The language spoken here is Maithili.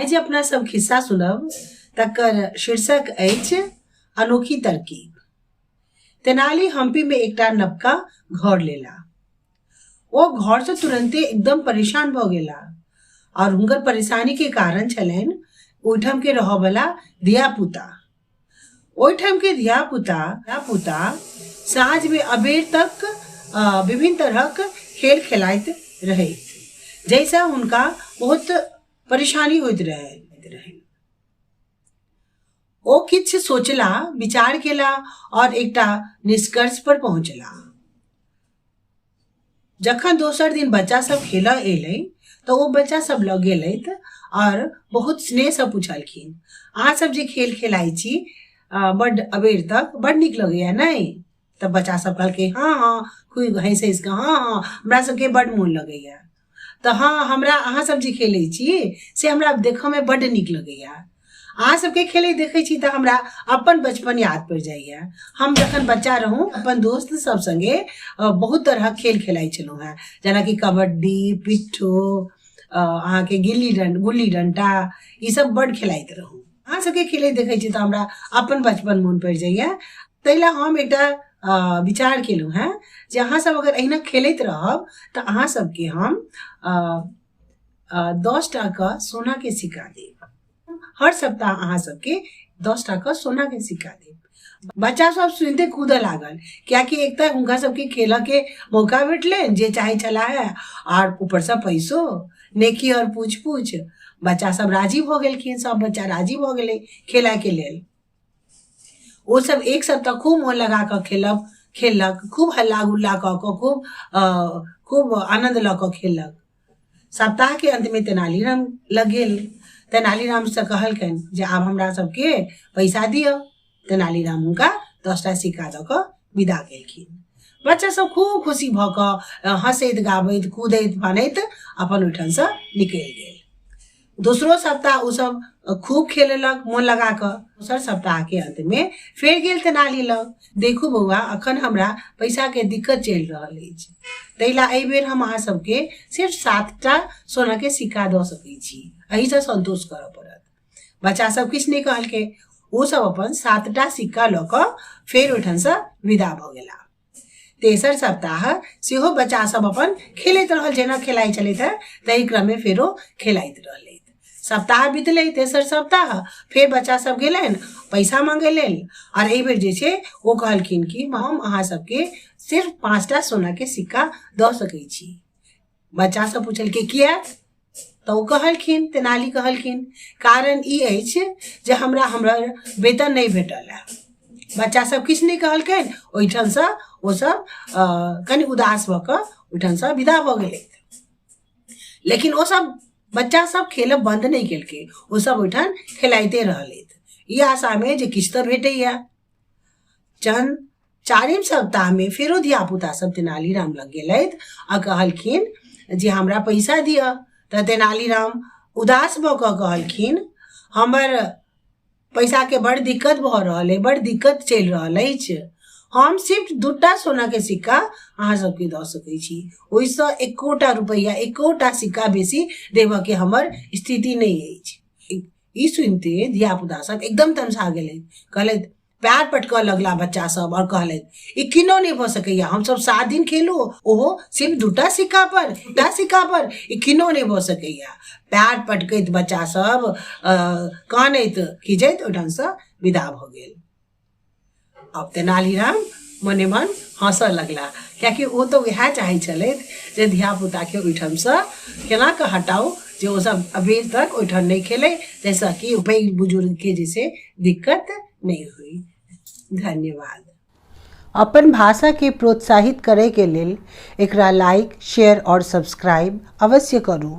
आइ जे अपना सब खिस्सा सुनब तकर शीर्षक अछि अनोखी तरकीब। तेनाली हम्पी में एकटा नबका घर लेला। ओ घर से तुरंते एकदम परेशान भऽ गेला और हुनकर परेशानी के कारण छलनि ओहिठाम के रहऽ धिया पुता। ओहिठाम के धिया पुता साँझ में अबेर तक विभिन्न तरहक खेल खेलाइत रहैत, जाहिसँ हुनका बहुत परेशानी होइत रहनि। ओ किछु सोचला, विचार केला और एकटा निष्कर्ष पर पहुँचला। जखन दोसर दिन बच्चा सब खेलऽ एलै तऽ ओ बच्चा सब लग गेलथि आओर बहुत स्नेहसँ पुछलखिन, अहाँ सब जे खेल खेलाइ छी बड्ड अबेर तक बड्ड नीक लगैया नहि? तऽ बच्चा सब कहलकै हँ हँ, खूब हँसि हँसि कऽ हँ हँ हमरा सबके बड्ड मोन लगैया। तऽ हँ, हमरा अहाँ सब जे खेलै छी से हमरा देखऽमे बड्ड नीक लगैया। अहाँ सबके खेलैत देखै छी तऽ हमरा अपन बचपन याद पड़ि जाइया। हम जखन बच्चा रहूँ अपन दोस्त सब संगे बहुत तरहक खेल खेलाइ छलहुँ हेँ, जेनाकि कबड्डी, पिट्ठू, अहाँके गुल्ली डण्टा, ई सब बड्ड खेलाइत रहूँ। अहाँ सबके खेलैत देखै छी तऽ हमरा अपन बचपन मोन पड़ि जाइया। ताहि लए हम एकटा विचार केलहुँ हेँ जे अहाँ सब अगर एहिना खेलैत रहब तऽ अहाँ सबके हम 10 टा कऽ सोनाके सिक्का देब। हर सप्ताह अहाँ सबके 10 टा कऽ सोनाके सिक्का देब। बच्चा सब सुनिते कूदऽ लागल, कियाकि एक तऽ हुनका सबके खेलऽ के मौका भेटलनि जे चाहै छलाह हे, आर ऊपरसँ पैसो। नेकी और पूछ पूछ बच्चा सब राजी भऽ गेलखिन। सब बच्चा राजी भऽ गेलै खेलाके लेल। ओ सब एक सप्ताह खूब मोन लगा कऽ खेललक, खूब हल्ला गुल्ला कऽ कऽ खूब आनन्द लऽ कऽ खेललक। सप्ताह के अंत में तेनालीराम लग गेल। तेनालीराम से कहलकनि जे आब हमरा सबके पैसा दिअ। तेनालीराम हुनका 10 टा सिक्का दऽ कऽ विदा केलखिन। बच्चा सब खूब खुशी भऽ कऽ हँसैत गाबैत कूदैत फानैत अपन ओहिठामसँ निकलि गेल। दोसरो सप्ताह ओ सब खूब खेलेलक मोन लगा कऽ। दोसर सप्ताह के अंत में फेर गेल तेनाली लग। देखू बौआ, अखन हमरा पैसा के दिक्कत चलि रहल अछि, ताहि ला एहि बेर हम अहाँ सबके सिर्फ 7 टा सोना के सिक्का दऽ सकै छी, एहिसँ संतोष करऽ पड़त। बच्चा सब किछु नहि कहलकै। ओ सब अपन 7 टा सिक्का लऽ कऽ फेर ओहिठामसँ विदा भऽ गेला। तेसर सप्ताह सेहो बच्चा सब अपन खेलैत रहल जेना खेलाइ छलथि हेँ, ताहि क्रममे फेरो खेलाइत रहलथि। सप्ताह बितलै, तेसर सप्ताह फेर बच्चा सब गेलनि पैसा मांगै लेल, आओर एहिबेर जे छै ओ कहलखिन कि हम अहाँ सबके सिर्फ 5 टा सोनाके सिक्का दऽ सकै छी। बच्चा सब पुछलकै किया? तऽ ओ कहलखिन, तेनाली कहलखिन, कारण ई अछि जे हमरा हमर वेतन नहि भेटल है। बच्चा सब किछु नहि कहलकनि। ओहिठामसँ ओसब कनि उदास भऽ कऽ ओहिठामसँ विदा भऽ गेलथि। लेकिन ओसब बच्चा सब खेलब बन्द नहि केलकै, ओसब ओहिठाम खेलाइते रहलथि ई आशामे जे किछु तऽ भेटैया। जहन चारिम सप्ताहमे फेरो धियापुता सब तेनालीराम लग गेलथि आ कहलखिन जे हमरा पैसा दिअ, तऽ तेनालीराम उदास भऽ कऽ कहलखिन, हमर पैसाके बड़ दिक्कत भऽ रहल अइ, बड़ दिक्कत चलि रहल अछि, हम सिर्फ 2 टा सोनाके सिक्का अहाँ सबके दऽ सकै छी, ओहिसँ एकोटा रुपैआ एकोटा सिक्का बेसी देबऽके हमर स्थिति नहि अछि। ई सुनिते धियापुता सब एकदम तमसा गेलै, कहलथि, पैर पटकऽ लगला बच्चा सब और कहलथि, ई किनो नहि भऽ सकैया, हमसब 7 दिन खेलू ओहो सिर्फ 2 टा सिक्का पर, 2 टा सिक्का पर, ई किनो नहि भऽ सकैया। पैर पटकैत बच्चा सब कानैत खीजैत ओहिठामसँ विदा भऽ गेल। आब तेनालीराम मने मन हँसऽ लगला, कियाकि ओ तऽ उएह चाहै छलथि जे धियापुताके ओहिठामसँ केना कऽ हटाउ जे ओसब अबेर तक ओहिठाम नहि खेलै, जाहिसँ कि पैघ बुजुर्गके जे छै दिक्कत नहि होइ। धन्यवाद। अपन भाषा के प्रोत्साहित करय के लेल एकरा लाइक, शेयर और सब्सक्राइब अवश्य करू।